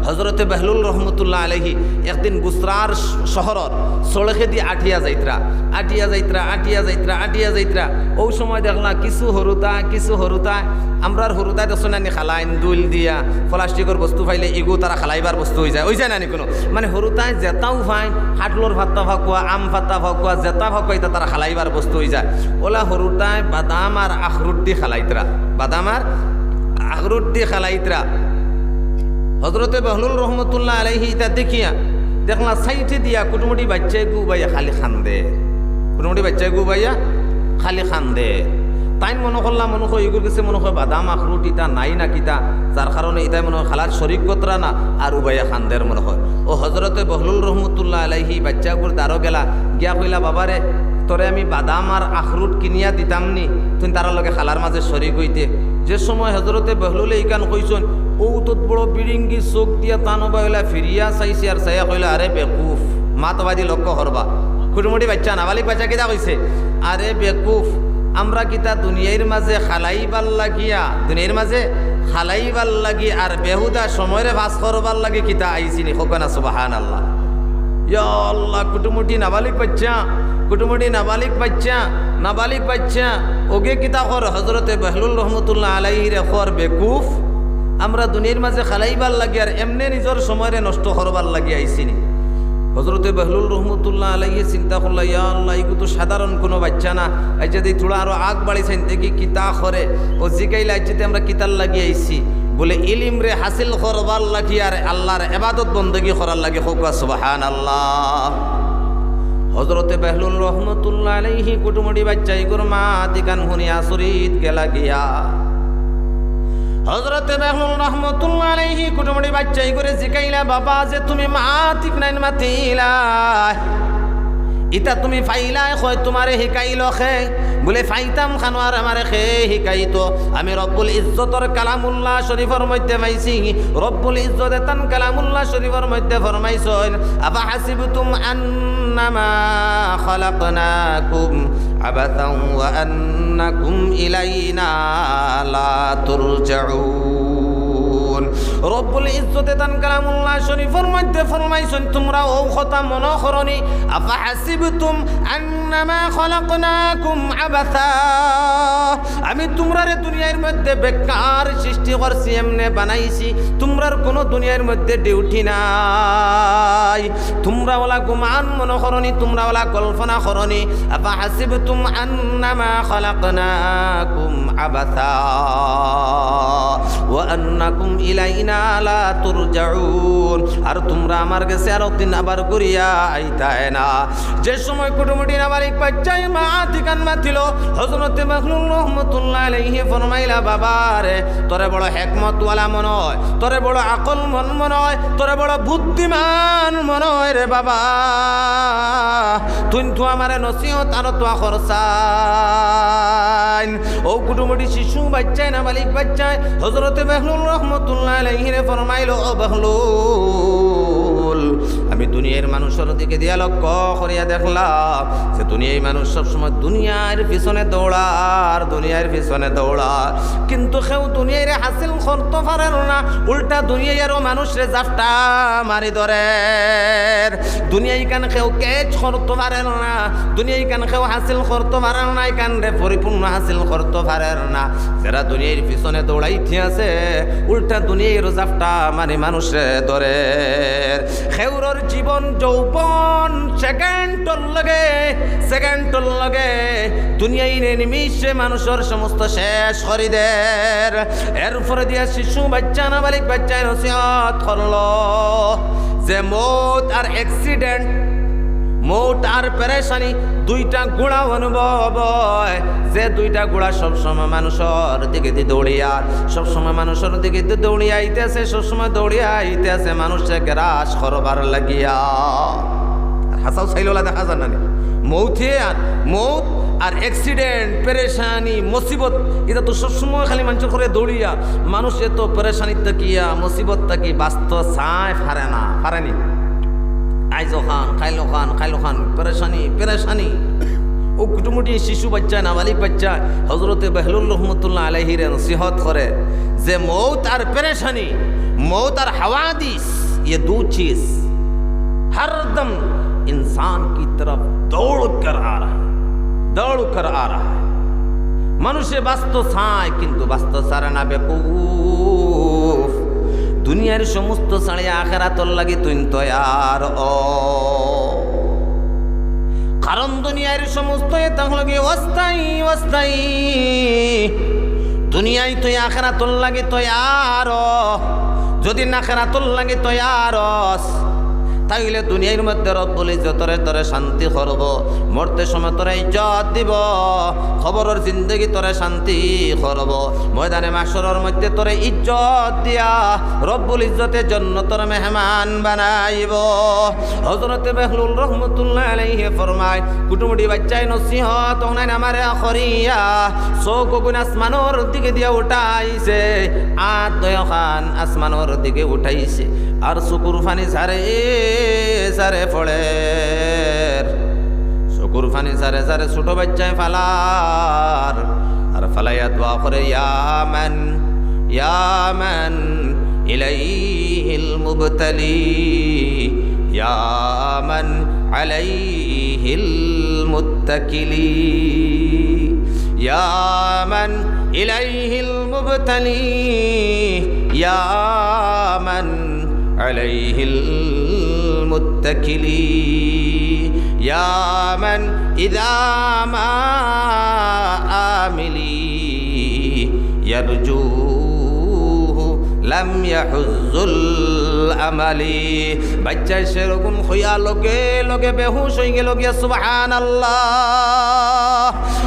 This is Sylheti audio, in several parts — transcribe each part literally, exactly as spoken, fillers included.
হজরতে বেহলুল রহমতুল্লাহ আলাইহি একদিন বুসরার শ-, শহরর সড়কেদি আটিয়া যাইতরা, আটিয়া যাইতরা, আটিয়া যাইতরা, আটিয়া যাইতরা। অউ সময় দেখলা কিছু হুরুতায়, কিছু হুরুতায়, আমরার হুরুতায় দেখছো না নি খালাইন, দুইল দিয়া, প্লাস্টিকর বস্তু পাইলে ইগু তারা খালাইবার বস্তু অইযায়, অইযায় না নি কুনু? মানে হুরুতায় যেতাউ পাইন, কাটলর পাত্তা ফাকুয়া, আম পাত্তা ফাকুয়া, যেতা ফাকুয়া ইতা তারা খালাইবার বস্তু অইযায়। অলা হুরুতায় বাদাম আর আখরুট দি খালাইতরা, বাদাম আর আখরুট দি খালাইতরা। হজরতে বেহলুল রহমতুল্লাহ আলাইহি ইতা দেখিয়া দেখলা সাইডে দিয়া কুটুমুটি বাইচ্চাইগু উবাইয়া খালি কান্দে, কুটুমুটি বাইচ্চাইগু উবাইয়া খালি কান্দে। তাইন মনো করলা, মনো কয় ইগুর গেছে মনো কয় বাদাম আখরুট ইতা নাই না কিতা, যার কারণে ইতায় মনো কয় খালার শরিক করতরা না, আর উবাইয়া কান্দের মনো কয়। অউ হজরতে বেহলুল রহমতুল্লাহ আলাইহি বাইচ্চাগুর দারো গেলা, গিয়া কইলা, "বাবারে, তোরে আমি বাদাম আর আখরুট কিনিয়া দিতাম নি, তুই তারার লগে খালার মাঝে শরিক অইতে।" যে সময় হজরতে বেহলুলে ইখান কইছইন, অউ তত বড় বিড়িঙ্গি চউখ দিয়া তান উবাইলা ফিরিয়া চাইছে আর চাইয়া কইলা, "আরে বেকুফ।" মাত বায়দি লক্ষ্য করবা, কুটুমুটি বাইচ্চা, নাবালিক বাইচ্চা কিতা কইছে? "আরে বেকুফ, আমরা কিতা দুনিয়ার মাঝে খালাইবার লাগিয়া, দুনিয়ার মাঝে খালাইবার লাগি আর বেহুদা সময়রে পাস করবার লাগি কিতা আইছি নি?" কউক্কা না সুবহানাল্লাহ। ইয়া আল্লাহ, কুটুমুটি নাবালিক বাইচ্চা, কুটুমুটি নাবালিক বাইচ্চা, নাবালিক বাইচ্চা, অগে কিতা কর, হজরতে বেহলুল রহমতুল্লাহ আলাইহিরে কর, "বেকুফ, আমরা দুনিয়ার মাঝে খালাইবার লাগি আর এমনে নিজর সময়রে নষ্ট করবার লাগি আইছি নি?" হজরতে বেহলুল রহমতুল্লাহ আলাইহি চিন্তা করলা, "ইয়া আল্লাহ, ইগু তো সাধারণ কুনু বাইচ্চা না, আইচ্ছা দেই থুড়া আরো আগ বাড়ি চাইন দেখি কিতা করে।" অউ জিকাইলা, "আইচ্ছা তে আমরা কিতার লাগি আইছি?" বুলে, "ইলিমরে হাসিল করবার লাগি আর আল্লার ইবাদত বন্দেগি করার লাগি।" কউক্কা সুবহানাল্লাহ। হজরতে বেহলুল রহমতুল্লাহ আলাইহি কুটুমুটি বাইচ্চাইগুর মাত ইখান হুনিয়া আচরিত গেলা গিয়া। হজরতে বেহলুল রহমতুল্লাহ আলাইহি কুটুমুটি বাইচ্চাইগুরে জিকাইলা, "বাবা, যে তুমি মাত ইখান মাতিলায়, ইতা তুমি পাইলায় কই, তুমারে হিকাইলো কে?" বুলে, "পাইতাম কানো আর আমারে কে হিকাইতো? আমি রব্বুল ইজ্জতর কালামুল্লাহ শরিফর মইধ্যে পাইছি।" রব্বুল ইজ্জতে তান কালামুল্লাহ শরিফর মইধ্যে ফরমাইছইন, "আফাহাসিবতুম আন্নামা খালাকনাকুম আবাসান ওয়া আন্নাকুম ইলাইনা লা তুরজাউন।" রব্বুল ইজ্জতে তান কালামুল্লাহ শরিফর মইধ্যে ফরমাইছইন, তুমরা অউ কথা মনো করো নি, "আফাহাসিবতুম আন্নামা খালাকনাকুম আবাসা?" আমি তুমরারে দুনিয়ার মইধ্যে বেকার সৃষ্টি করছি, এমনে বানাইছি, তুমরার কুনু দুনিয়ার মইধ্যে ডিউটি নাই। তুমরা অলা গুমান মনো করো নি, তুমরা অলা কল্পনা করো নি। আফাহাসিবতুম আন্নামা খালাকনাকুম আবাসা ওয়া আন্নাকুম ইলাইনা লা তুরজাউন। আর তুমরা আমার গেছে আরক দিন আবার ঘুরিয়া আইতায় না। যে সময় কুটুমুটি নাবালিক বাইচ্চায় মাত ইখান মাতিলো, হজরতে বেহলুল রহমতুল্লাহ আলাইহি ফরমাইলা, "বাবারে, তোরে বড় হেকমতওয়ালা মনো অয়, তোরে বড় আকলমন মনো অয়, তোরে বড় বুদ্ধিমান মনো অয় রে বাবা। তুইন তো আমারে নসিহত আরো তো করছাইন।" অউ কুটুমুটি শিশু বাইচ্চায়, নাবালিক বাইচ্চায় হজরতে বেহলুল রহমতুল্লাহ আলাইহিরে ফরমাইলো, "ও বেহলুল, আমি দুনিয়ার মানুষর দিকে দিয়া লক্ষ্য করিয়া দেখলাম যে দুনিয়ার মানুষ সবসময় দুনিয়ার পিছনে দৌড়ার, দুনিয়ার পিছনে দৌড়ার, কিন্তু কেউ দুনিয়ারে হাসিল করতো পারের না, উল্টা দুনিয়ায় আরো মানুষরে জাপটা মারি ধরের। দুনিয়া ইখান কেউ catch করতো পারের না, দুনিয়া ইখান কেউ হাসিল করতো পারের না, ইখানরে পরিপূর্ণ হাসিল করতো পারের না। যেরা দুনিয়ার পিছনে দৌড়াইতে আছে, উল্টা দুনিয়ায় আরো জাপটা মারি মানুষরে ধরের।" কেউরর জীবন যৌবন সেকেন্ডর লগে, সেকেন্ডর লগে দুনিয়াইনে নিমিষে মানুষর সমস্ত শেষ করি দের। এরপরে দিয়া শিশু বাইচ্চা, নাবালিক বাইচ্চায় নসিহত করলো যে মউত আর accident, মউত আর পেরেশানি দুইটা গুণা অনুভব অয়। যে দুইটা গুণা সবসময় মানুষর দিকেদি দৌড়িয়া, সবসময় মানুষর দিকেদি দৌড়িয়া আইতে আছে, সবসময় দৌড়িয়া আইতে আছে মানুষরে গ্রাস করবার লাগিয়া। আর হাছাউ চাইলে অলা দেখা যায় না নি? মউতে আর, মউত আর accident, পেরেশানি, মুসিবত, ইতা তো সবসময় খালি মানষর ঘরে দৌড়িয়া। মানুষ এত পেরেশানি থাকিয়া, মুসিবত থাকি বাঁচতো চায়, পারে না, পারে নি? আইজ অখান, কাইল অখান, কাইল অখান, পেরেশানি, পেরেশানি। ও কুটুমুটি শিশু বাচ্চা, নাবালিগ বাচ্চা হযরতে বেহলুল রহমতুল্লাহ আলাইহিরে নসিহত করে যে মউত আর পেরেশানি, মউত আর হাওয়াদিস, ये दो चीज हर दम इंसान की तरफ दौड़ कर आ रहा है, दौड़ कर आ रहा है। মানুষে বাঁচতো চায়, কিন্তু বাঁচতো চায় না, বেকুফ। দুনিয়ার সমস্ত ছাড়িয়া আখেরাতর লাগি তুই তৈয়ার অ। কারণ দুনিয়ার সমস্ত এতা হলো গিয়া অস্থায়ী, অস্থায়ী। দুনিয়ায় তুই আখেরাতর লাগি তৈয়ার অ। যদি আখেরাতর লাগি তৈয়ার অস, তাইলে দুনিয়ার মধ্যে রব্বুল ইজ্জত তোরে, তোরে শান্তি করব, মরতে সময় তোরে ইজ্জত দিব, কবরর জিন্দেগি তোরে শান্তি করব, ময়দানে মাশরর মধ্যে তোরে ইজ্জত দিয়া রব্বুল ইজ্জতে জন্নতর মেহমান বানাইব। হযরতে বেহলুল রহমতুল্লাহ আলাইহি ফরমায়, কুটুমুটি বাচ্চায় নসিহত হুনাইন আমারে করিয়া, চউখ অগুন আসমানর দিকে দিয়া উঠাইছে, আত দুইওখান আসমানর দিকে উঠাইছে, আর চকুর পানি ঝরে ঝরে পড়ের। চকুর পানি ঝরে ঝরে ছোট বাচ্চায় ফালার, আর ফালাইয়া দোয়া করে, ইয়া মান, ইয়া মান ইলাইহিল মুবতালি, ইয়া মান আলাইহিল মুত্তাকিলি, ইয়া মান ইলাইহিল মুবতালি, ইয়া মান আলাইহিল মুত্তাকিলি, ইয়া মান ইযা মা আমিলি ইয়ারজুহু লাম ইয়াহুজ্জুল আমালি। বাচ্চায় সেরকম হইয়া লগে লগে বেহুশ হই গেল গিয়া। সুবহানাল্লাহ।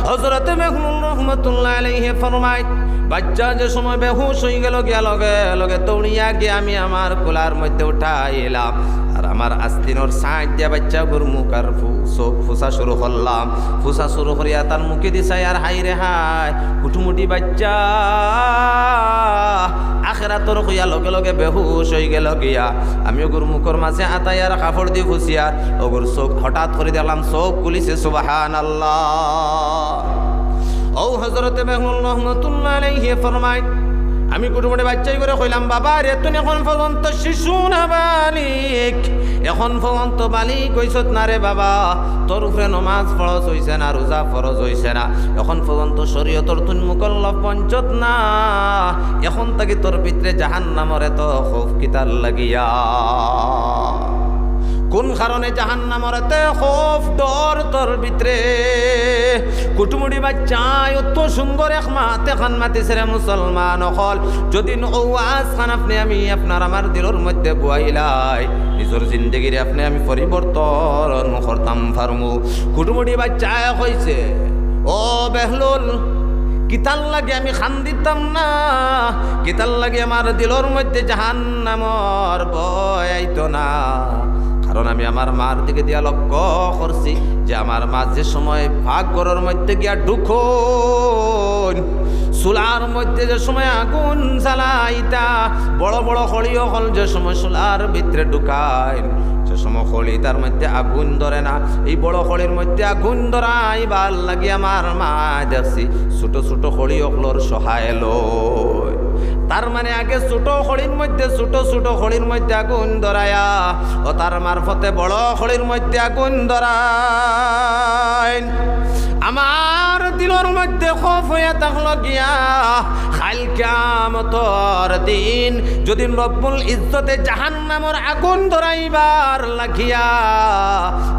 হযরতে বেহলুল রহমতুল্লাহ আলাইহি ফরমায়, বাচ্চা যে সময় বেহুশ হই গেল গিয়া, লগে লগে দৌড়িয়া গিয়া আমি আমার কুলার মধ্যে উঠাইলাম, আর আমার আস্তিনর সাইড দিয়া বাচ্চাগুর মুখ আর ফু-, চউখ ফুছা শুরু করলাম। ফুছা শুরু করিয়া তার মুখেদি চাই, আর হায় রে হায়, কুটুমুটি বাচ্চা আখেরাতর কইয়া লগে লগে বেহুশ হই গেল গিয়া। আমি অগুর মুখর মাঝে আতাই আর কাপড় দি ফুছিয়ার, অগুর চউখ হঠাৎ করি দেখলাম চউখ খুলিছে। সুবহানাল্লাহ। ও হযরতে বেহলুল রহমতুল্লাহ আলাইহি ফরমায়, আমি কুটুমুটি বাচ্চাইগুরে কইলাম, বাবা রে, তুই এখন পর্যন্ত শিশু নাবালিগ, এখন পর্যন্ত বালিগ হইছত না রে বাবা, তোর উপরে নমাজ ফরজ হইছে না, রোজা ফরজ হইছে না, এখন পর্যন্ত শরীয়তর তুই মুকল্লফ বনছত না, এখন থাকি তোর ভিতরে জাহান্নামর এত খৌফ কিতার লাগিয়া? কোন কারণে জাহান্নামর এত খৌফ ডর তোর ভিতরে? কুটুমুটি বাচ্চায় অত সুন্দর এক মাত এখান মাতিছে রে মুসলমান অকল। যদি অউ ওয়াজ খান আপনে আমি আপনার আমার দিলর মধ্যে বওয়াইলাই, নিজর জিন্দেগিরে আপনে আমি পরিবর্তন করতাম পারমু। কুটুমুটি বাচ্চায় কইছে, ও বেহলুল, কিতার লাগি আমি কান্দিতাম না, কিতার লাগি আমার দিলর মধ্যে জাহান্নামর ভয় আইতো না? কারণ আমি আমার মার দিকে দিয়া লক্ষ্য করছি যে আমার মা যে সময় পাকঘরর মধ্যে গিয়া ঢুকইন, চুলার মধ্যে যে সময় আগুন জ্বালাইতা, বড় বড় খড়ি অকল যে সময় চুলার ভিতরে ঢুকাইন, যে সময় খড়ি তার মধ্যে আগুন ধরে না, এই বড় খড়ির মধ্যে আগুন ধরাইবার লাগি আমার মা দেখছি ছোট ছোট খড়ি অকলর সহায় লয়। তার মানে আগে ছোট খড়ির মধ্যে, ছোট ছোট খড়ির মধ্যে আগুন ধরাইয়া, ও তার মারফতে বড় খড়ির মধ্যে আগুন ধরাইন। আমার দিলর মধ্যে খৌফ হইয়া থাকলো গিয়া, কাইল কিয়ামতর দিন যদি রব্বুল ইজ্জতে জাহান্নামর আগুন ধরাইবার লাগিয়া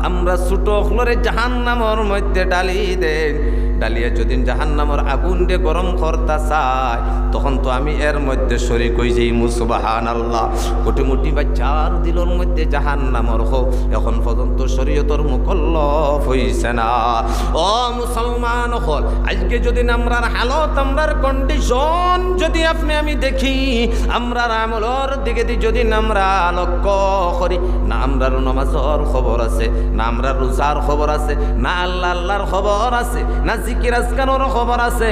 আমরা ছোট অকলরে জাহান্নামর মধ্যে ডালি দেইন, ডালিয়া যদি জাহান্নামর আগুনরে গরম করতা চায়, তখন তো আমি এর মধ্যে শরিক অই যাইমু। সুবহানাল্লাহ। কুটুমুটি বাচ্চার দিলর মধ্যে জাহান্নামর খৌফ, এখন পর্যন্ত শরীয়তর মুকল্লফ হইছে না। ও মুসলমান অকল, আজকে যদি আমরার হালত, আমরার condition যদি আপনে আমি দেখি, আমরার আমলর দিকেদি যদি আমরা লক্ষ্য করি, না আমরার নমাজর খবর আছে, না আমরার রোজার খবর আছে, না আল্লাহ আল্লাহর খবর আছে, না জিকির আজকারর খবর আছে,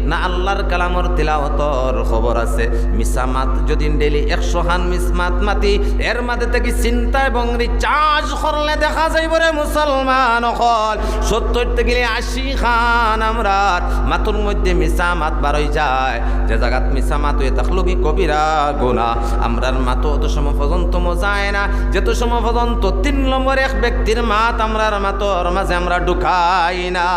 না আল্লাহর কালামর তিলাওয়াতর খবর আছে। মিছা মাত যদি ডেইলি একশো খান মিছ মাত মাতি, এর মাঝে থাকি চিন্তা এবং রিচার্জ করলে দেখা যাইবো রে মুসলমান অকল, সত্তর থাকি আশি খান আমরার মাতর মধ্যে মিছা মাত বার অই যায়। যে জাগাত মিছা মাত অইয়া থাকলো কি কবিরা গুনাহ। আমরার মাতো অত সময় পর্যন্ত মজায় না, যত সময় পর্যন্ত তিন নম্বর এক ব্যক্তির মাত আমরার মাতর মাঝে আমরা ঢুকাই না।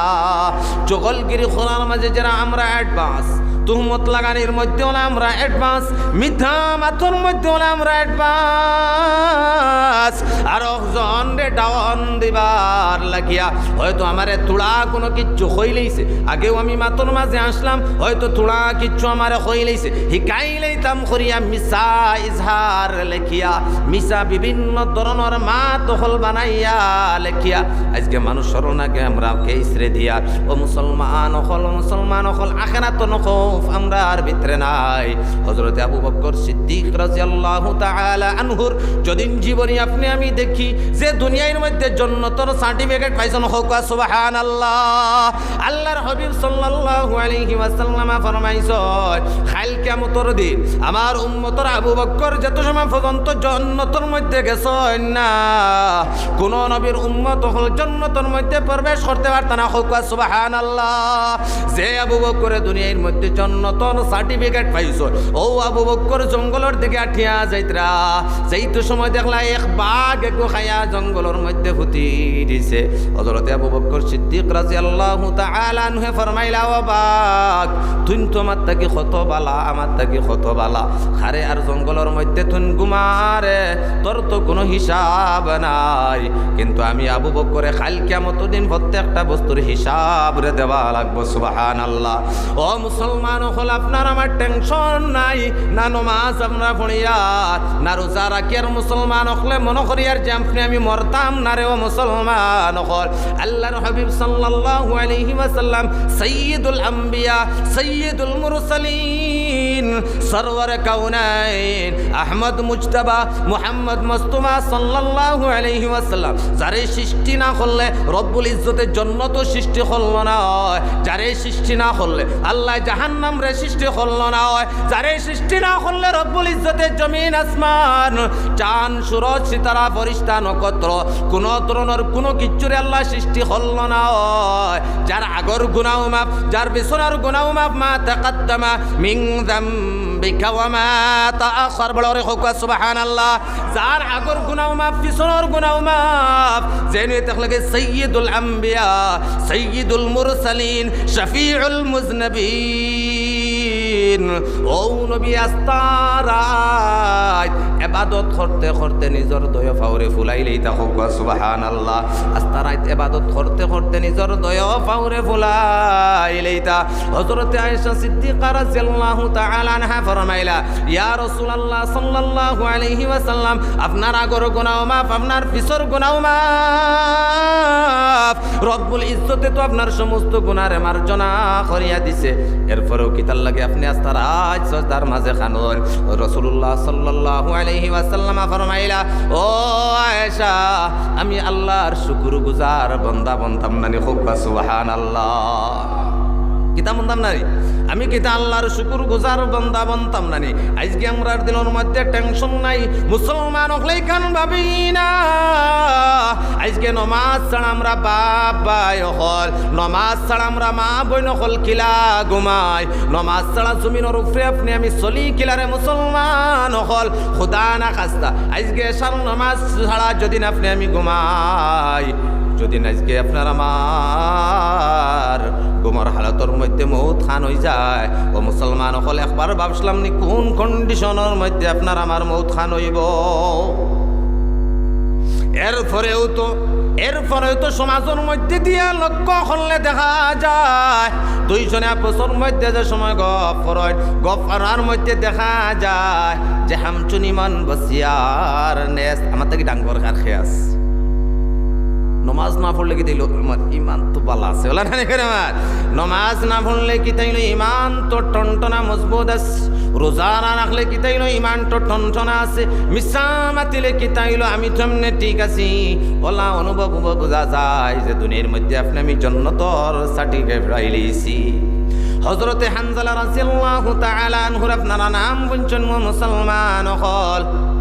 চগলগিরি করার মাঝে যেরা আমরা অ্যাডভান্স, তুহমত লাগানির মধ্যে অলা আমরা অ্যাডভান্স, মিথ্যা মাতর মধ্যে অলা আমরা অ্যাডভান্স। আর একজনরে ডাউন দিবার লাগিয়া হয়তো আমারে থুড়া কুনু কিচ্ছু কইলাইছে, আগেও আমি মাতর মাঝে আসলাম, হয়তো থুড়া কিচ্ছু আমারে কইলাইছে, হিকাইলাইতাম করিয়া মিছা ইজহার লেখিয়া, মিছা বিভিন্ন ধরনর মাত অকল বানাইয়া লেখিয়া, আইজকে মানুষর নামে আমরা কেস রে দিয়ার। ও মুসলমান অকল, ও মুসলমান অকল, আখেরাতর খৌফ আমরার ভিতরে নাই। হযরতে আবু বকর সিদ্দিক রাদিয়াল্লাহু তাআলা আনহুর যদিন জীবনী আপনে আমি দেখি, যে দুনিয়ার মধ্যে জন্নতর সার্টিফিকেট পাইছইন, কউক্কা সুবহানাল্লাহ। আল্লাহর হাবিব সাল্লাল্লাহু আলাইহি ওয়াসাল্লাম ফরমাইছইন, কাইল কিয়ামতর দিন আমার উম্মতর আবু বকর যত সময় পর্যন্ত জন্নতর মধ্যে গেছইন না, কুনু নবীর উম্মত অকল জন্নতর মধ্যে প্রবেশ করতে পারতা না। কউক্কা সুবহানাল্লাহ। যে আবু বকরে দুনিয়ার মধ্যে জন্নতর সার্টিফিকেট পাইছইন, অউ আবু বকর জঙ্গলর দিকে আটিয়া যাইতরা, যাইতে সময় দেখলা এক বাঘ এগু খাইয়া জঙ্গলর মধ্যে ফুতি দিছে। হযরতে আবু বকর সিদ্দিক রাদিয়াল্লাহু তাআলা আনহু ফরমাইলা, "ও বাঘ, তুইন তো আমার থাকি কত বালা, আমার থাকি কত বালা। কারে আর জঙ্গলর মধ্যে তুইন ঘুমারে, তোর তো কুনু হিসাব নাই। কিন্তু আমি আবু বকরে কাইল কিয়ামতর দিন প্রত্যেকটা বস্তুর হিসাব রে দেওয়া লাগবো।" সুবহানাল্লাহ। ও মুসলমান অকল, আপনার আমার টেনশন নাই, না নমাজ আমরা পড়িয়ার, না রোজা রাখিয়ার। মুসলমান অকলে মনো করিয়ার যে আপনে আমি মরতাম না রে। ও মুসলমান অকল, আল্লাহর হাবিব সাল্লাল্লাহু আলাইহি ওয়াসাল্লাম সাইয়্যিদুল আম্বিয়া, সাইয়্যিদুল মুরসালিন, সরওয়ারে কাউনাইন, আহমদ মুজতাবা, মুহাম্মদ মুস্তফা সাল্লাল্লাহু আলাইহি ওয়াসাল্লাম, যারে সৃষ্টি না করলে রব্বুল ইজ্জতে জন্নতও সৃষ্টি করলো না অয়, যারে সৃষ্টি না করলে আল্লাহ জাহান্নামরে সৃষ্টি করলো না অয়, যারে সৃষ্টি না করলে রব্বুল ইজ্জতে জমিন আসমান, চান, সূরজ, সিতারা, ফিরিস্তা, নক্ষত্র, কুনু ধরনর কুনু কিচ্ছুরে আল্লাহ সৃষ্টি করলো না অয়। যার আগর গুনাও মাফ, যার পিছনর গুনাও মাফ, মা তাকাদ্দামা মিন যামবিকা ওয়া মা তাআখার। বড় করি কউক্কা সুবহানাল্লাহ। যার আগর গুনাও মাফ, পিছনর গুনাও মাফ, যেন এ তাকলাকে সাইয়্যিদুল আম্বিয়া, সাইয়্যিদুল মুরসালিন, শাফিউল মুজনিবিন। ও নবী, আস্তা রাইত ইবাদত করতে করতে নিজর দুইও পাওরে ফুলাইলাইতা, কউক্কা সুবহানাল্লাহ। আস্তা রাইত ইবাদত করতে করতে নিজর দুইও পাওরে ফুলাইলাইতা। হযরতে আয়েশা সিদ্দিকা রাদিয়াল্লাহু তাআলা আনহা ফরমাইলা, ইয়া রাসূলুল্লাহ সাল্লাল্লাহু আলাইহি ওয়াসাল্লাম, আপনার আগর গুনাও মাফ, আপনার পিছর গুনাও মাফ। রব্বুল ইজ্জতে তো আপনার সমস্ত গুনারে মার্জনা করিয়া দিছে, এরপরেও কিতার লাগি আপনে আস্তা রাইত সজদার মাঝে কানইন? রাসূলুল্লাহ সাল্লাল্লাহু আলাইহি ওয়াসাল্লাম ফরমাইলা, ও আয়েশা, আমি আল্লাহর শুকুরগুজার বান্দা বনতাম নানি? কউক্কা সুবহানাল্লাহ। কিতা বনতাম নানি? আমি কিতা আল্লাহর শুকুরগুজার বান্দা বনতাম নানি? আইজকে আমরার দিলর মধ্যে টেনশন নাই, মুসলমান অকলে ইখান ভাবি না। আইজকে নমাজ ছাড়া আমরা বাপ ভাই অকল, নমাজ ছাড়া আমরা মা বইন অকল কিলা ঘুমাই, নমাজ ছাড়া জমিনর উপরে আপনে আমি চলি কিলারে মুসলমান অকল। খুদা না খাস্তা, আইজকে এশার নমাজ ছাড়া যদিন আপনে আমি ঘুমাই, যদিন আইজকে আপনার আমার ঘুমর হালতর মধ্যে মউত খান অই যায়, ও মুসলমান অকল, একবার ভাবছলাম নি কুন কন্ডিশনর মধ্যে আপনার আমার মউত খান অইবো? এরপরেও তো, এরপরেও তো সমাজর মধ্যে দিয়া লক্ষ্য করলে দেখা যায়, দুইজনে আপসর মধ্যে যে সময় গফ করইন, গফ করার মধ্যে দেখা যায় যে হামচুনি মন বসিয়ার নেস, আমার থাকি ডাঙ্গর কার খেয়াস। নমাজ না পড়লে কিতা অইলো? আমার ইমান তো বালা আছে, অলা না নি? আমার নমাজ না পড়লে কিতা অইলো? ইমান তো টনটনা মজবুত আছে। রোজা না রাখলে কিতা অইলো? ইমান তো টনটনা আছে। মিছা মাতিলে কিতা অইলো? আমি তো এমনে ঠিক আছি। অলা অনুভব বুঝা যায় যে দুনিয়ার মধ্যে আপনে আমি জন্নতর সার্টিফিকেট পাইলিছি। হযরতে হানজালা রাদিয়াল্লাহু তাআলা আনহুর আপনারা নাম হুনছইন, মুসলমান অকল।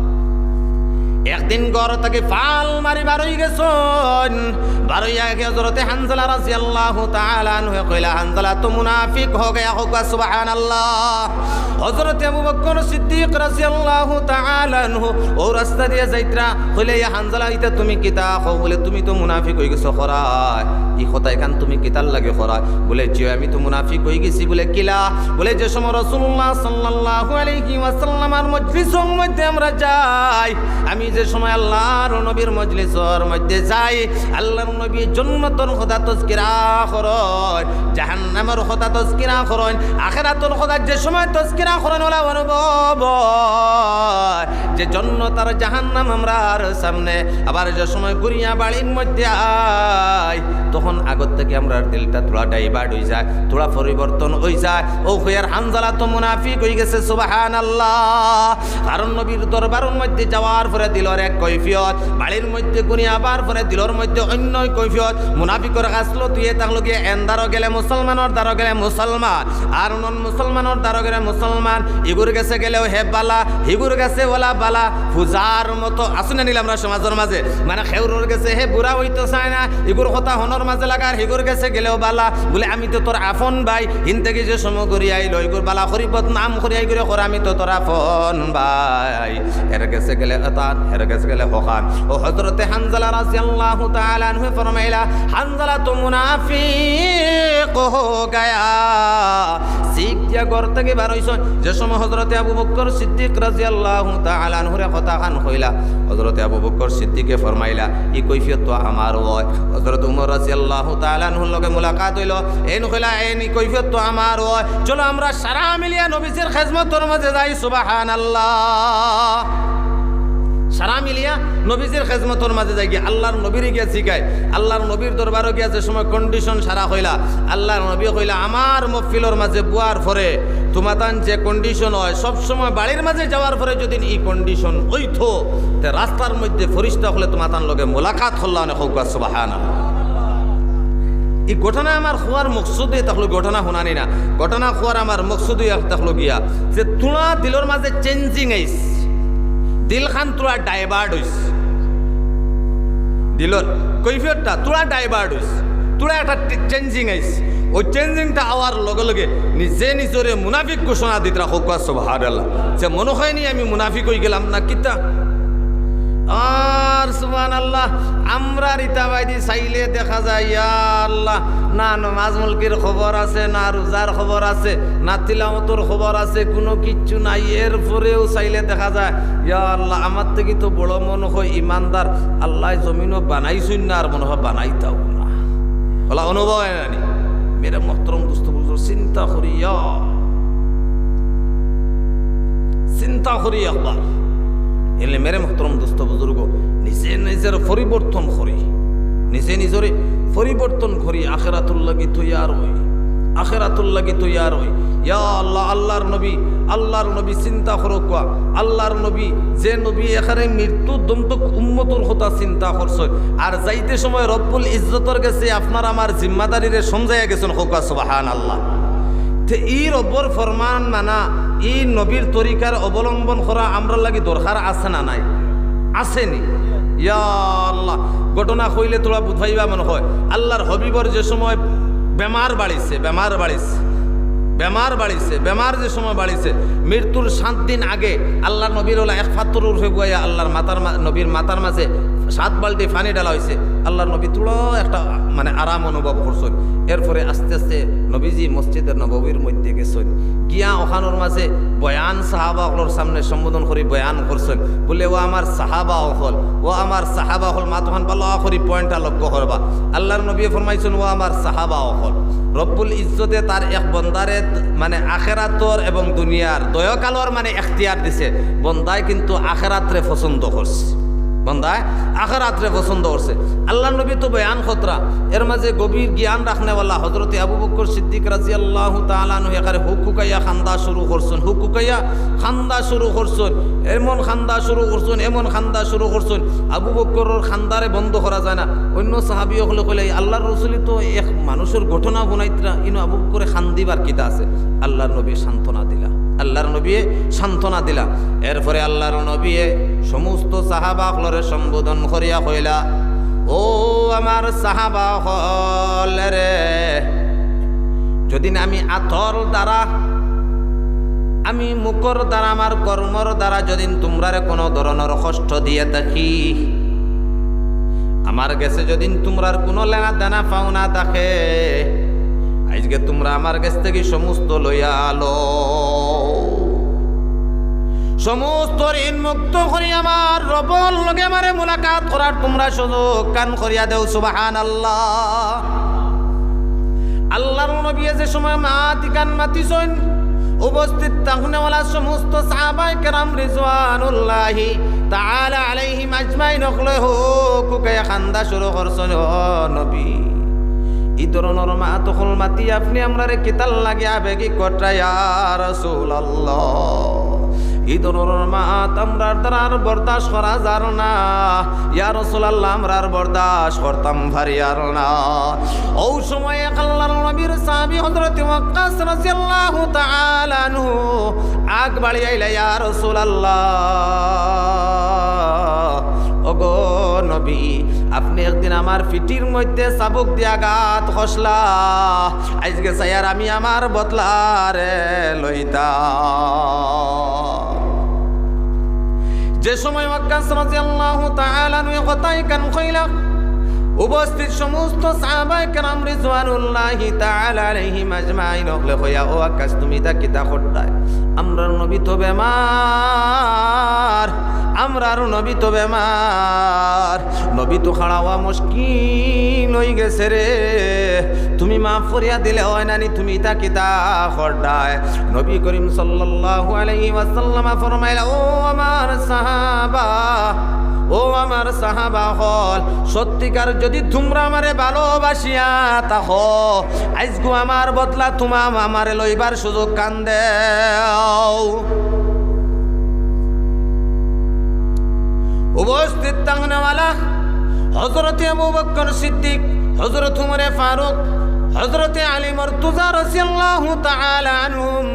একদিন ঘর থাকি ফাল মারি বারই গেছইন। বারইয়া গিয়া হযরতে হানজালা রাদিয়াল্লাহু তাআলা আনহু কইলা, "হানজালা তো মুনাফিক হো গয়া হোগা।" সুবহানাল্লাহ। হযরতে আবু বকর সিদ্দিক রাদিয়াল্লাহু তাআলা আনহু অউ রাস্তা দিয়া যাইতরা, কইলা, "ইয়া হানজালা, ইতা তুমি কিতা কও?" বুলে, "তুমি তো মুনাফিক অই গেছো করায়, ই কথা ইখান তুমি কিতার লাগি করায়?" বুলে, "জি, আমি তো মুনাফিক অই গেছি।" বুলে, "কিলা?" বুলে, "যে সময় রাসূলুল্লাহ সাল্লাল্লাহু আলাইহি ওয়াসাল্লামর মজলিসর মধ্যে আমরা যাই, আমি যে সময় আল্লাহর নবীর মজলিসর মধ্যে যাই, আল্লাহর নবী জন্নতর কথা তজকিরা করইন, জাহান্নামর কথা তজকিরা করইন, আখেরাতর কথা যে সময় তজকিরা করইন, অলা অনুভব অয় যে জন্নত আর জাহান্নাম আমরার সামনে।" আবার যে সময় ঘুরিয়া বাড়ির মধ্যে আই, তখন আগর থাকি আমরার দিলটা থুড়া divert অই যায়, থুড়া পরিবর্তন অই যায়। অউ কইয়ার হানজালা তো মুনাফিক অই গেছে, সুবহানাল্লাহ। কারণ নবীর দরবারর মধ্যে যাওয়ার পরে দিলর এক কৈফিয়ত, বাড়ির মধ্যে ঘুরিয়া আবার পরে দিলর মধ্যে অইন্য কৈফিয়ত। মুনাফিকর খাছলত অইয়া থাকলো গিয়া এন দ্বারো গেলে মুসলমানর দ্বারো গেলে মুসলমান, আর নন মুসলমানর দ্বারো গেলে মুসলমান। ইগুর গেছে গেলেও হে বালা, হিগুর গেছে অলা বালা। পূজার মতো আছে না নি নি আমরার সমাজর মাঝে, মানে, কেউরর গেছে হে বুরা অইতো চায় না, ইগুর কথা হনর মাঝে লাগার, হিগুর গেছে গেলেও বালা। বুলে, "আমি তো তোর আপন ভাই, হিন থাকি যে সময় ঘুরি আইলো, ইগুর বালা করি বদনাম করি আই করে কর, আমি তো তোর আপন ভাই।" এর গেছে গেলে অতান, এর গেছে গেলে হখান। অউ হযরতে হানজালা রাদিয়াল্লাহু তাআলা আনহু ফরমাইলা, "হানজালা তো মুনাফিক হো গয়া।" চিক দিয়া ঘর থাকি বারইছইন। যে সময় হযরতে আবু বকর সিদ্দিক রাদিয়াল্লাহু তাআলা আনহুরে কথাখান কইলা, হযরতে আবু বকর সিদ্দিকে ফরমাইলা, "ই কৈফিয়ত তো আমারও অয়।" হযরত উমর রাদিয়াল্লাহু তাআলা আনহুর লগে মুলাকাত অইলো, এইন কইলা, "এইন ই কৈফিয়ত তো আমারও অয়। চলো আমরা সারা মিলিয়া নবীজির খেজমতর মাঝে যাই।" সুবহানাল্লাহ। সারা মিলিয়া নবীজির খেজমতর মাঝে যাই গিয়া, আল্লাহর নবীরে গিয়া জিগাই, আল্লাহর নবীর দরবারো গিয়া যে সময় condition সারা কইলা, আল্লাহর নবী কইলা, "আমার মহফিলর মাঝে বওয়ার পরে তুমাতান যে condition অয়, সব সময় বাড়ির মাঝে যাওয়ার পরে যদি ই condition অইতো, তে রাস্তার মধ্যে ফিরিস্তা অকলে তুমাতান লগে মুলাকাত করলা অনে।" কউক্কা সুবহানাল্লাহ। ই ঘটনা আমার কওয়ার মকসুদ অইলো, ঘটনা হুনানি না, ঘটনা কওয়ার আমার মকসুদ অইলো গিয়া যে থুড়া দিলর মাঝে changing আইছে, দিলখান থুড়া divert অইছে, দিলর কৈফিয়তটা থুড়া divert অইছে, থুড়া একটা টি-, changing আইছে। অউ changingটা আওয়ার লগে লগে নিজে নিজরে মুনাফিক ঘোষণা দিতরা। কউক্কা সুবহানাল্লাহ। যে মনো অয়নি আমি মুনাফিক অইগেলাম না কিতা? আর সুবহানাল্লাহ, আমরার ইতা বায়দি চাইলে দেখা যায়, ইয়া আল্লাহ, না নমাজ মুলকির খবর আছে, না রোজার খবর আছে, না তিলাওয়াতর খবর আছে, কুনু কিচ্ছু নাই। এরপরেও চাইলে দেখা যায়, ইয়া আল্লাহ, আমার থাকি তো বড় মনো অয় ইমানদার, আল্লায় জমিনো বানাইছইন না, আর মনো অয় বানাইতাও না। অলা অনুভব অয় না নি? মেরে মোহতরম দোস্ত বুজুর্গ, চিন্তা করিয়া, চিন্তা করি একবার। এলে মেরে মোহতরম দোস্ত বুজুর্গ, নিজে নিজরে পরিবর্তন করি, নিজে নিজরে পরিবর্তন করি, আখেরাতর লাগি তৈয়ার অই, আখেরাতর লাগি তৈয়ার অই। ইয়া আল্লাহ, আল্লাহর নবী, আল্লাহর নবী চিন্তা করউক্কা, আল্লাহর নবী, যে নবী একেবারে মৃত্যুর দম তক উম্মতর কথা চিন্তা করছইন, আর যাইতে সময় রব্বুল ইজ্জতর গেছে আপনার আমার জিম্মাদারিরে সমঝাইয়া গেছইন। কউক্কা সুবহানাল্লাহ। তে ই রব্বর ফরমান মানা, ই নবীর তরিকার অবলম্বন করা আমরার লাগি দরকার আছে না নাই? আছে নি? ইয়া আল্লাহ, ঘটনা কইলে থুড়া বুঝাইবা মনো অয়। আল্লাহর হাবিবর যে সময় বেমার বাড়িছে, বেমার বাড়িছে, বেমার বাড়িছে, বেমার যে সময় বাড়িছে, মৃত্যুর সাত দিন আগে আল্লাহর নবীর অলা এক পাথর উপরে বওয়াইয়া আল্লাহর মাথার মা-, নবীর মাথার মাঝে সাত বালতি পানি ঢালা অইছে। আল্লাহর নবী থুড়া একটা মানে আরাম অনুভব করছইন। এরপরে আস্তে আস্তে নবীজি মসজিদে নববীর মধ্যে গেছইন, গিয়া অখানর মাঝে বয়ান সাহাবা অকলর সামনে সম্বোধন করি বয়ান করছইন। বুলে, "ও আমার সাহাবা অকল, ও আমার সাহাবা অকল", মাতখান ভালা করি pointটা লক্ষ্য করবা। আল্লাহর নবীয়ে ফরমাইছইন, "ও আমার সাহাবা অকল, রব্বুল ইজ্জতে তার এক বন্দারে মানে আখেরাতর এবং দুনিয়ার দয়কালর মানে এখতিয়ার দিছে, বন্দায় কিন্তু আখেরাতরে পছন্দ করছে।" বন্দায় আখেরাতরে পছন্দ করছে। আল্লাহর নবী তো বয়ান খতরা, এর মাঝে গভীর জ্ঞান রাখনেওয়ালা হযরতে আবু বকর সিদ্দিক রাদিয়াল্লাহু তাআলা আনহু একারে হুকহুকাইয়া কান্দা শুরু করছইন, হুকহুকাইয়া কান্দা শুরু করছইন, এমন কান্দা শুরু করছইন, এমন কান্দা শুরু করছইন, আবু বকরর কান্দারে বন্ধ করা যায় না। অন্য সাহাবী অকলে কইলা, "আল্লাহর রসুলই তো এক মানুষর ঘটনা হুনাইতরা, ইনো আবু বকরে কান্দিবার কিতা আছে?" আল্লাহর নবী সান্ত্বনা দিলা, আল্লাহর নবীয়ে সান্ত্বনা দিলা। এরপরে আল্লাহর নবীয়ে সমস্ত সাহাবা অকলরে সম্বোধন করিয়া কইলা, "ও আমার সাহাবা অকল রে, যদিন আমি আতর দ্বারা, আমি মুখর দ্বারা, আমার কর্মর দ্বারা যদিন তুমরারে কোনো ধরনর কষ্ট দিয়া থাকি, আমার গেছে যদিন তুমরার কোনো লেনা দেনা পাওনা থাকে, আইজকে তুমরা আমার গেছ থাকি সমস্ত লইয়া আলো।" সমস্ত ঋণ মুক্ত করি আমার রবর লগে আমারে মুলাকাত করার তুমরা সুযোগ খান করিয়া দেও, সুবহানাল্লাহ। আল্লাহর নবীয়ে যে সময় মাত ইখান মাতিছইন, উপস্থিত থাকনেওয়ালা সমস্ত সাহাবায়ে কেরাম রিজওয়ানুল্লাহি তাআলা আলাইহিম আজমাইন অকলে হুকহুকাইয়া কান্দা শুরু করছইন, "ও নবী, ই ধরনর মাত অকল মাতি আপনে আমরারে কিতার লাগি আবেগি কররা ইয়া রাসূলুল্লাহ? ই ধরনর মাত আমরার দ্বারা আর বরদাস্ত করা যার না, ইয়া রাসূলুল্লাহ, আমরা আর বরদাস্ত করতাম পারিয়ার না।" অউ সময় এক আল্লাহর নবীর সাহাবী হযরতে ওয়াক্কাস রাদিয়াল্লাহু তাআলা আনহু আগ বাড়িয়া আইলা, "ইয়া রাসূলুল্লাহ, ওগো নবী, আপনে একদিন আমার পিঠির মধ্যে চাবুক দিয়া আঘাত করছলা, আইজকে চাইয়ার আমি আমার বদলারে লইতাম।" যে সময় ওয়াক্কাস রাদিয়াল্লাহু তাআলা আনহু কথা ইখান কইলা, উপস্থিত সমস্ত সাহাবায়ে কেরাম রিজওয়ানুল্লাহি তাআলা আলাইহিম আজমাইন অকলে কইয়া, "ও ওয়াক্কাস, তুমি ইতা কিতা কররায়? আমরার নবী তো বেমার, আমরার নবী তো বেমার, নবী তো খাড়া অওয়া মুশকিল অইগেছে রে, তুমি মাফ করিয়া দিলে অয় না নি, তুমি ইতা কিতা কররায়?" নবী করিম সাল্লাল্লাহু আলাইহি ওয়াসাল্লাম ফরমাইলা, "ও আমার সাহাবা, ও আমার সাহাবা অকল, সত্যিকার যুদি তুমরা আমারে ভালোবাসিয়া থাকো, আইজকু আমার বদলা তুমরা আমারে লইবার সুযোগ খান দেও।" উপস্থিত থাকনেওয়ালা হযরতে আবু বকর সিদ্দিক, হযরত উমরে ফারুক, হযরতে আলী মুর্তজা রাদিয়াল্লাহু তাআলা আনহুম,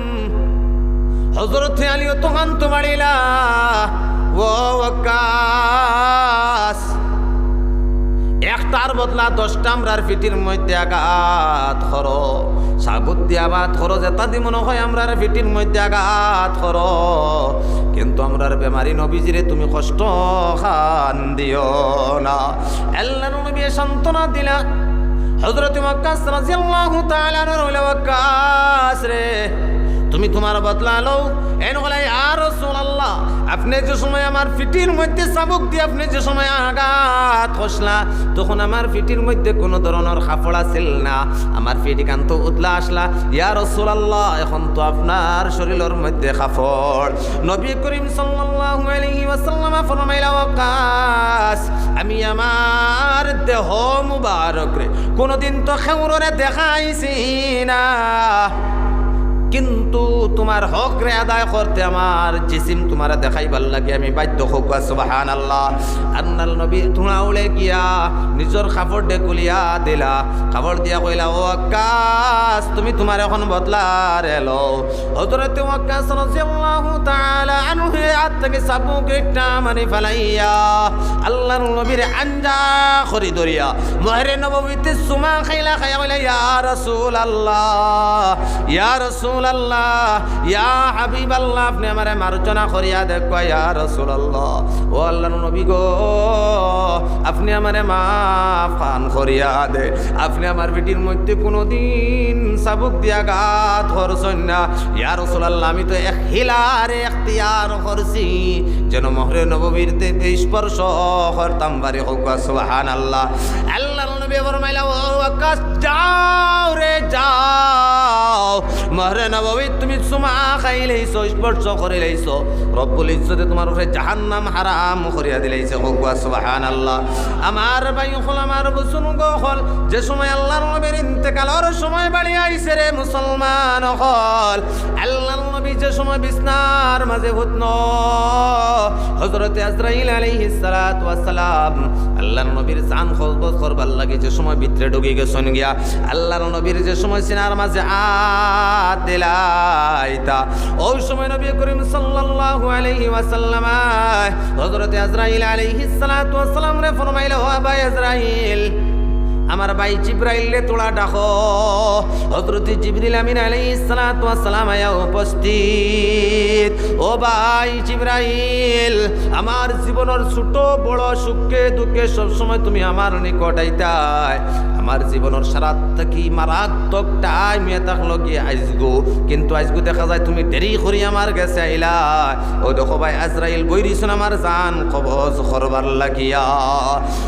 হযরতে আলী অতখান তো বাড়িলা, "ও ওয়াক্কাস, একটার বদলা দশটা আমরার পিঠির মধ্যে আঘাত করো, চাবুক দিয়া আঘাত করো, যেতা দি মনে অয় আমরার পিঠির মধ্যে আঘাত করো, কিন্তু আমরার বেমারি নবীজিরে তুমি কষ্ট খান দিও না।" আল্লাহর নবীয়ে সান্ত্বনা দিলা। হযরতে ওয়াক্কাস রাদিয়াল্লাহু তাআলা আনহু কইলা, "ওয়াক্কাস রে, তুমি তুমার বদলা লও।" এন কইলা, "ইয়া রাসূলুল্লাহ, আপনে যে সময় আমার পিঠির মধ্যে চাবুক দি আপনে যে সময় আঘাত করছলা, তখন আমার পিঠির মধ্যে কুনু ধরনর কাপড় আছিল না, আমার পিঠ ইখান তো উতলা আছলা। ইয়া রাসূলুল্লাহ, এখন তো আপনার শরীলর মধ্যে কাপড়।" নবী করিম সাল্লাল্লাহু আলাইহি ওয়াসাল্লাম ফরমাইলা, "ওয়াক্কাস, আমি আমার দেহ মুবারকরে কুনুদিন তো কেউরে দেখাইছি না, কিন্তু তুমার হকরে আদায় করতে আমার জিসিম তুমারে দেখাইবার লাগি আমি বাধ্য।" কউক্কা সুবহানাল্লাহ। আল্লাহর নবী থুড়া উড়ে গিয়া নিজর কাপড় দে খুলিয়া দিলা, কাপড় দিয়া কইলা, "ও ওয়াক্কাস, তুমি তুমার এখন বদলারে লও।" হযরতে ওয়াক্কাস রাদিয়াল্লাহু তাআলা আনহু আত থাকি চাবুক একটা মারি ফালাইয়া আল্লাহর নবীরে আঞ্জা করি ধরিয়া মহরে নববীতে চুমা খাইলা, খাইয়া কইলা, "ইয়া রাসূলুল্লাহ, ইয়া রাসূলুল্লাহ, ইয়া হাবিবাল্লাহ, আপনে আমারে মার্জনা করিয়া দেখবা, ইয়া রাসূলুল্লাহ। ও আল্লাহর নবী গো, আপনে আমারে মাফ খান করিয়া দে, আপনে আমার পিঠির মধ্যে কুনুদিন চাবুক দিয়া আঘাত করছইন না। ইয়া রাসূলুল্লাহ, আমি তো এক হিলারে এখতিয়ার করছি, যেন মহরে নববীর তে-, তে স্পর্শ করতাম পারি।" কউক্কা সুবহানাল্লাহ। আল্লাহর নবী ফরমাইলা, "ও ওয়াক্কাস, যাও রে, যাও।" মহরে নববীত তুমি চুমা খাইলাইছো, স্পর্শ করিলাইছো, রব্বুল ইজ্জতে তুমার উপরে জাহান্নাম হারাম করিয়া দিলাইছে। কউক্কা সুবহানাল্লাহ। আমার ভাই অকল, আমার বুজুর্গ অকল, যে সময় আল্লার নবীর ইন্তেকালর সময় বাড়ি আইছে রে মুসলমান অকল, আল্লার নবী যে সময় বিছনার মাঝে হুতন, হযরতে আজরাইল আলাইহিস সালাতু ওয়াস সালাম আল্লার নবীর জান কবজ করবার লাগি যে সময় ভিতরে ঢুকি গেছইন গিয়া, আল্লার নবীর যে সময় সিনার মাঝে আত দিলাইতা, অউ সময় নবী করিম সাল্লাল্লাহু আলাইহি ওয়াসাল্লাম হযরতে আজরাইল আলাইহিস সালাতু ওয়াস সালামরে ফরমাইলা, "ও আবা আজরাইল, আমার ভাই জিব্রাইলরে থুড়া ডাকো।" হযরতে জিবরিল আমিন আলাইহিস সালাতু ওয়াস সালাম আইয়া উপস্থিত। "ও ভাই জিব্রাইল, আমার জীবনর ছোট বড় সুখে দুঃখে সবসময় তুমি আমার নিকট আইতায়। আমার জীবনর সারাত থাকি মারাত্মক টাইম ইয়া থাকলো গিয়া আইজগু, কিন্তু আইজগু দেখা যায় তুমি দেরি করি আমার গেছে আইলায়। অউ দেখো ভাই আজরাইল বইরিছইন আমার জান কবজ করবার লাগিয়া।"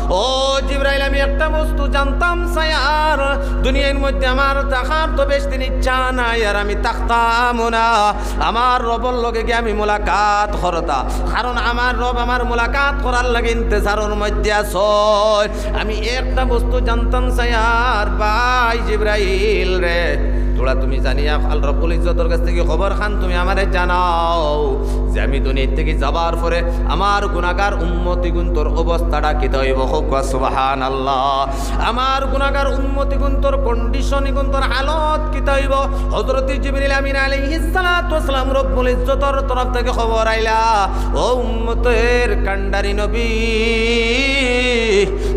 ও জিব্রাইল, আমি একটা বস্তু জানতাম চাইয়ার, দুনিয়ার মধ্যে আমার থাকার তো বেশ দিন ইচ্ছা নাই, আর আমি থাকতামও না। আমার রবর লগে গিয়া আমি মুলাকাত করতা, কারণ আমার রব আমার মুলাকাত করার লাগি ইন্তেজারর মধ্যে আছইন। আমি একটা বস্তু জানতাম চাইয়ার ভাই জিব্রাইল রে, থুড়া তুমি জানিয়া আল রব্বুল ইজ্জতর গেছ থাকি খবর খান তুমি আমারে জানাও যে আমি দুনিয়া থাকি যাবার পরে আমার গুনাগার উম্মতিগুন্তর অবস্থাটা কিতা অইবো? কউক্কা সুবহানাল্লাহ। আমার গুনাগার উম্মতিগুন্তর কন্ডিশন, ইগুন্তর হালত কিতা অইবো? হযরতে জিবরিল আমিন আলাইহিস সালাতু ওয়াস সালাম রব্বুল ইজ্জতর তরফ থাকি খবর আইলা, "ও উম্মতের কান্ডারি নবী,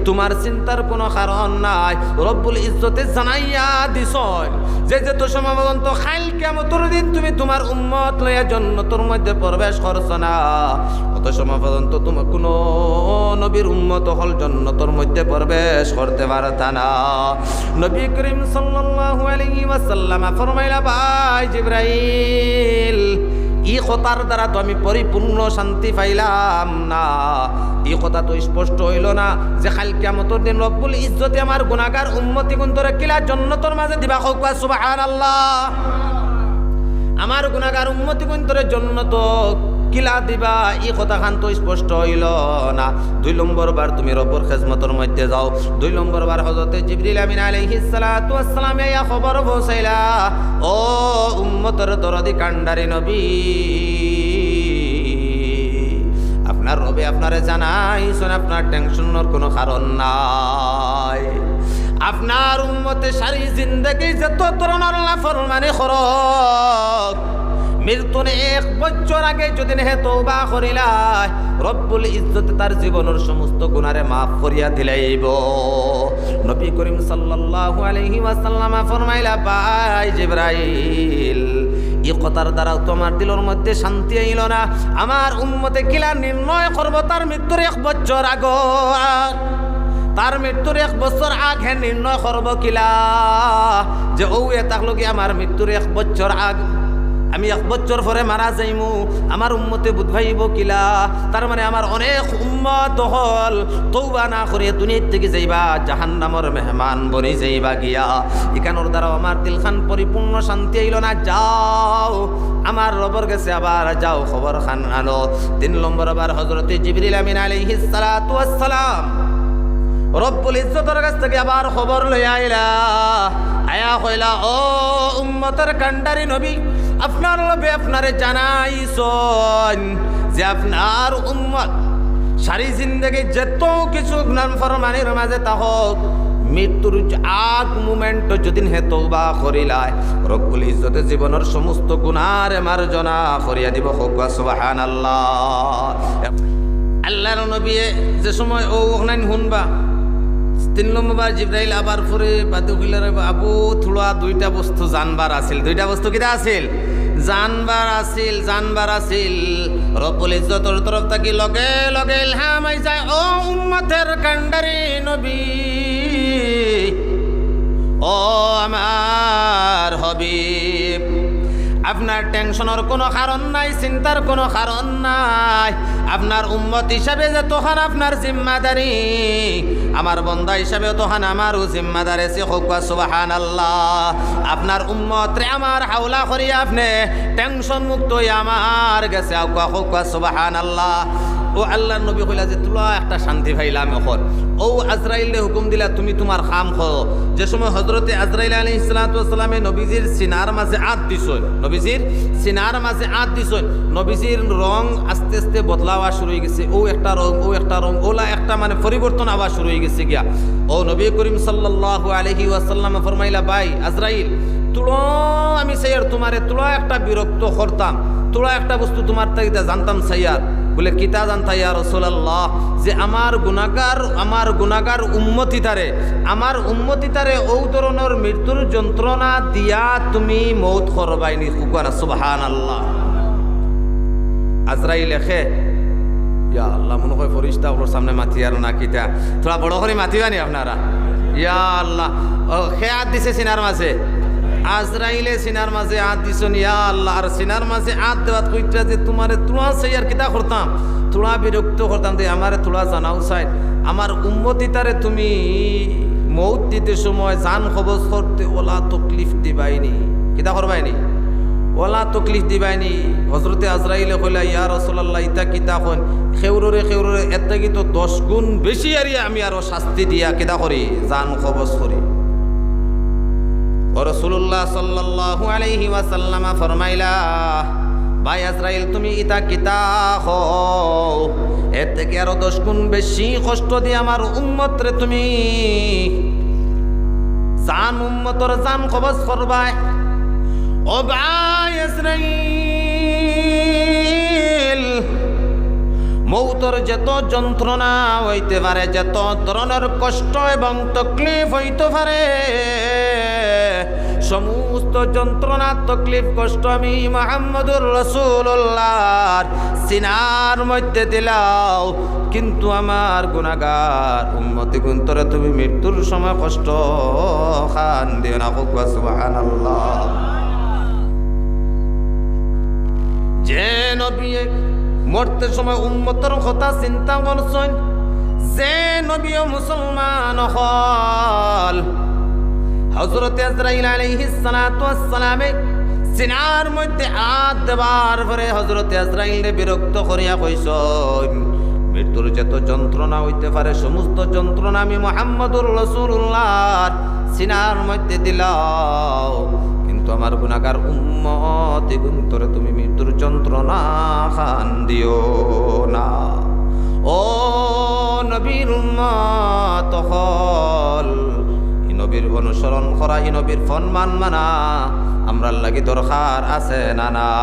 তুমার চিন্তার কুনু কারণ নাই।" রব্বুল ইজ্জতে জানাইয়া দিছইন যে যত সময় পর্যন্ত কাইল কিয়ামতর দিন তুমি তুমার উম্মত লইয়া জন্নতর মধ্যে প্রবেশ করছো না, অত সময় পর্যন্ত তুমার কুনু নবীর উম্মত অকল জন্নতর মধ্যে প্রবেশ করতে পারতা না। নবী করিম সাল্লাল্লাহু আলাইহি ওয়াসাল্লাম ফরমাইলা, "ভাই জিব্রাইল, ই কথার দ্বারা তো আমি পরিপূর্ণ শান্তি পাইলাম না, ই কথা তো স্পষ্ট অইলো না যে কাইল কিয়ামতর দিন রব্বুল ইজ্জতে আমার গুনাগার উম্মতিগুন্তরে কিলা জন্নতর মাঝে দিবা।" কউক্কা সুবহানাল্লাহ। আমার গুনাগার উম্মতিগুন্তরে জন্নত কিলা দিবা, ই কথাখান তো স্পষ্ট অইলো না। দুই নম্বর বার তুমি রব্বর খেজমতর মধ্যে যাও। দুই নম্বর বার হযরতে জিবরিল আমিন আলাইহিস সালাতু ওয়াস সালামে আইয়া খবর পৌঁছাইলা, "ও উম্মতর দরদি কান্ডারি নবী, আপনার রবে আপনারে জানাইছইন, আপনার টেনশনর কুনু কারণ নাই। আপনার উম্মতে সারি জিন্দেগি যত ধরনর নাফরমানি করউক, মৃত্যুর এক বছর আগে যুদি হে তওবা করিলায়, রব্বুল ইজ্জতে তার জীবনর সমস্ত গুনারে মাফ করিয়া দিলাইবো।" নবী করিম সাল্লাল্লাহু আলাইহি ওয়াসাল্লাম ফরমাইলা, "ভাই জিব্রাইল, ই কথার দ্বারা তো আমার দিলর মধ্যে শান্তি আইলো না। আমার উম্মতে কিলা নির্ণয় করবো তার মৃত্যুর এক বছর আগ, তার মৃত্যুর এক বছর আগ হে নির্ণয় করবো কিলা যে অউ এ থাকলো গি আমার মৃত্যুর এক বছর আগ, আমি এক বছর পরে মারা যাইমু, আমার উম্মতে বুঝ পাইবো কিলা?" তার মানে আমার অনেক উম্মত অকল তওবা না করিয়া দুনিয়ার থাকি যাইবা, জাহান্নামর মেহমান বনি যাইবা গিয়া। ইখানর দ্বারাও আমার দিলখান পরিপূর্ণ শান্তি আইলো না। যাও, আমার রবর গেছে আবার যাও, খবর খান আনো। তিন নম্বর বার হযরতে জিবরিল আমিন আলাইহিস সালাতু ওয়াস সালাম রব্বুল ইজ্জতর গেছ থাকি আবার খবর লইয়া আইলা, আয়া কইলা, "ও উম্মতর কান্ডারি নবী, আপনার রবে আপনারে জানাইছইন যে আপনার উম্মত সারি জিন্দেগি যত কিছু নাফরমানির মাঝে থাকউক, মৃত্যুর আগ মুমেন্টো যুদি হে তওবা করিলায়, রব্বুল ইজ্জতে জীবনর সমস্ত গুনারে মার্জনা করিয়া দিবো।" কউক্কা সুবহানাল্লাহ। আল্লার নবীয়ে যে সময় অউ অখান হুনবা, তিন নম্বর বার জিব্রাইল আবার পরে বাদে কইলা, "রে আবু, থুড়া দুইটা বস্তু জানবার আছিল।" দুইটা বস্তু কিতা আছিল? জানবার আছিল, জানবার আছিল। রব্বুল ইজ্জতর তরফ থাকি লগে লগে ইলহাম আই যায়, "ও উম্মতের কান্ডারি নবী, ও আমার হাবিব, আপনার টেনশনর কোনো কারণ নাই, চিন্তার কোনো কারণ নাই। আপনার উম্মত হিসাবে যতখান আপনার জিম্মাদারি, আমার বন্দা হিসাবে ততখান আমারও জিম্মাদারি আছে। কউক্কা সুবহানাল্লাহ। আপনার উম্মতরে আমার হাওলা করি আপনে টেনশন মুক্ত অইয়া আমার গেছে আউক্কা। কউক্কা সুবহানাল্লাহ। ও আল্লার নবী কইলা যে, "তুলা একটা শান্তি পাইলাম অখন।" ও আজরাইলরে হুকুম দিলা, "তুমি তুমার কাম করো।" যে সময় হযরতে আজরাইল আলাইহিস সালাতু ওয়াস সালামে নবীজির সিনার মাঝে আত দিছইন, নবীজির সিনার মাঝে আত দিছইন, নবীজির রং আস্তে আস্তে বদলাওয়া শুরু অই গেছে। ও একটা রং, ও একটা রং, ওলা একটা মানে পরিবর্তন আওয়া শুরু অই গেছে গিয়া। ও নবী করিম সাল্লাল্লাহু আলাইহি ওয়াসাল্লামে ফরমাইলা, "ভাই আজরাইল, তুলা আমি চাইয়ার তুমারে তুলা একটা বিরক্ত করতাম, তুলা একটা বস্তু তুমার তাগিদে জানতাম চাইয়ার।" বলে, "কিতা জানতা ইয়া রাসূলুল্লাহ?" যে আমার গুনাগার, আমার গুনাগার উম্মতিতারে, আমার উম্মতিতারে ও ধরনর মৃত্যুর যন্ত্রণা দিয়া তুমি মউত করবায়নি। কউক্কা না সুবহানাল্লাহ। আজরাইলে কে, ইয়া আল্লাহ, মনে কয় ফিরিস্তা অকলর সামনে মাতিয়ার না কিতা? তুলা বড় করি মাতিবানি আপনারা। ইয়া আল্লাহ, ও, কে আত দিছে সিনার মাঝে? আজরাইলে সিনার মাঝে আত দিছইন, ইয়া আল্লাহ। আর সিনার মাঝে আত দেওয়াত কইতরা যে, "তুমারে তুলা চাইয়ার কিতা করতাম? তুলা বিরক্ত করতাম, তে আমারে তুলা জানাও চাই। আমার উম্মতিতারে তুমি মউত দিতে সময়, জান কবজ করতে ওলা তকলিফ দিবায়নি।" কিতা করবায়নি? ওলা তকলিফ দিবায়নি। হযরতে আজরাইলে কইলা, "ইয়া রাসূলুল্লাহ, ইতা কিতা কইন? কেউররে, কেউররে এর থাকি তো দশ গুণ বেশি আরি আমি আরো শাস্তি দিয়া কিতা করি? জান কবজ করি।" ও রাসূলুল্লাহ সাল্লাল্লাহু আলাইহি ওয়াসাল্লাম ফরমাইলা, "ভাই আজরাইল, তুমি ইতা কিতা কও? এর থাকি আরো দশ গুণ বেশি কষ্ট দিয়া আমার উম্মতরে তুমি জান, উম্মতর জান কবজ করবায়।" ও ভাই আজরাইল, মউতর যত যন্ত্রণা অইতে পারে, যত ধরনর কষ্ট এবং তকলিফ অইতে পারে, সমস্ত যন্ত্রণা, তকলিফ, কষ্ট আমি মুহাম্মদুর রাসূলুল্লাহর সিনার মধ্যে দিলাও, কিন্তু আমার গুনাগার উম্মতিগুন্তরে তুমি মৃত্যুর সময় কষ্ট খান দিও না। কউক্কা সুবহানাল্লাহ। যে নবী মরতে সময় উম্মতর কথা চিন্তা করছইন, যে নবী ও মুসলমান অকল, হযরতে আজরাইল আলাইহিস সালাতু ওয়াস সালামে সিনার মধ্যে আত দেওয়ার পরে হযরতে আজরাইলরে বিরক্ত করিয়া কইছইন, "মৃত্যুর যত যন্ত্রণা অইতে পারে, সমস্ত যন্ত্রণা আমি মুহাম্মদুর রাসূলুল্লাহর সিনার মধ্যে দিলাও, কিন্তু আমার গুনাগার উম্মতিগুন্তরে তুমি মৃত্যুর যন্ত্রণা খান দিও না।" ও নবীর উম্মত অকল, ই নবীর অনুসরণ করা, ই নবীর ফরমান মানা আমরার লাগি দরকার আছে না নাই?